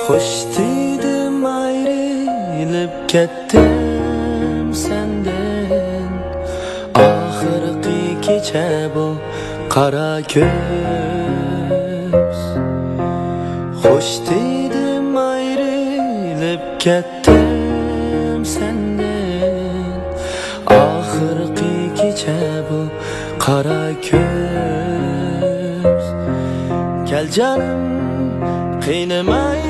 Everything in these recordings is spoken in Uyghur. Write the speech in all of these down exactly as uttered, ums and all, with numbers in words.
خوش دېدىم، ئايرىلىپ كەتتىم سەندىن. ئاخىرقى كېچە بۇ قارا كۈز. خوش دېدىم، ئايرىلىپ كەتتىم سەندىن. ئاخىرقى كېچە بۇ قارا كۈز. كەل جانىم، قىينىماي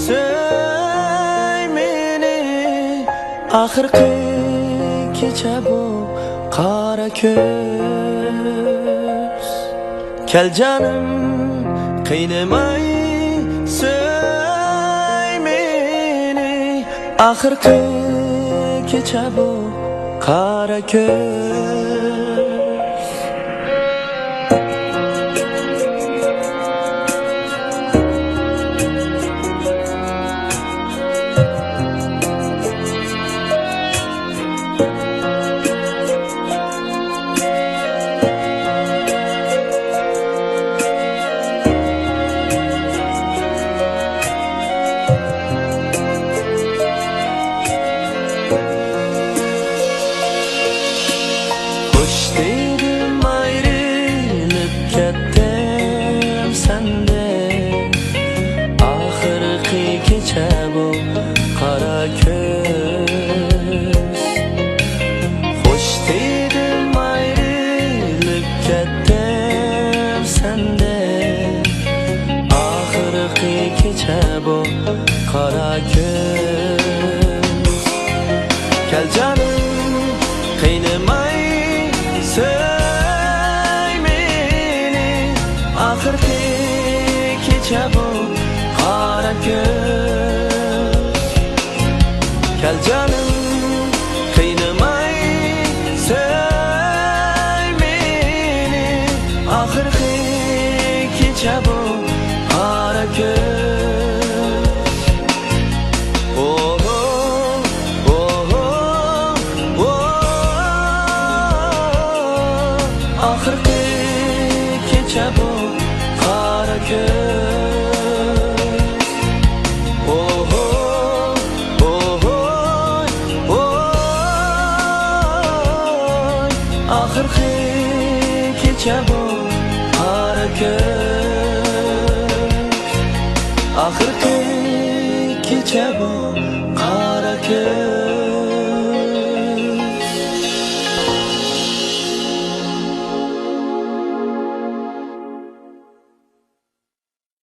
سۆي مېنى. ئاخىرقى كېچە بۇ قارا كۈز. كەل جانىم، قىينىماي سۆي مېنى. ئاخىرقى كېچە بۇ قارا كۈز. خوش دېدىم، ئايرىلىپ كەتتىم سەندىن. ئاخىرقى كېچە بۇ قارا كۈز. خوش دېدىم، ئايرىلىپ كەتتىم سەندىن. ئاخىرقى كېچە بۇ قارا كۈز. كەل جانىم، قىينىماي سۆي مېنى. ئاخىرقى كېچە بۇ قارا كۈز. كەل جانىم، قىينىماي سۆي مېنى. ئاخىرقى كېچە بۇ قارا كۈز. ئوھو، ئوھو، ئوھ. ئاخىرقى كېچە بۇ قارا كۈز. ئوھو، ئوھوي، ئوي. ئاخىرقى كېچە بۇ قارا كۈز. ئاخىرقى كېچە بۇ قارا كۈز.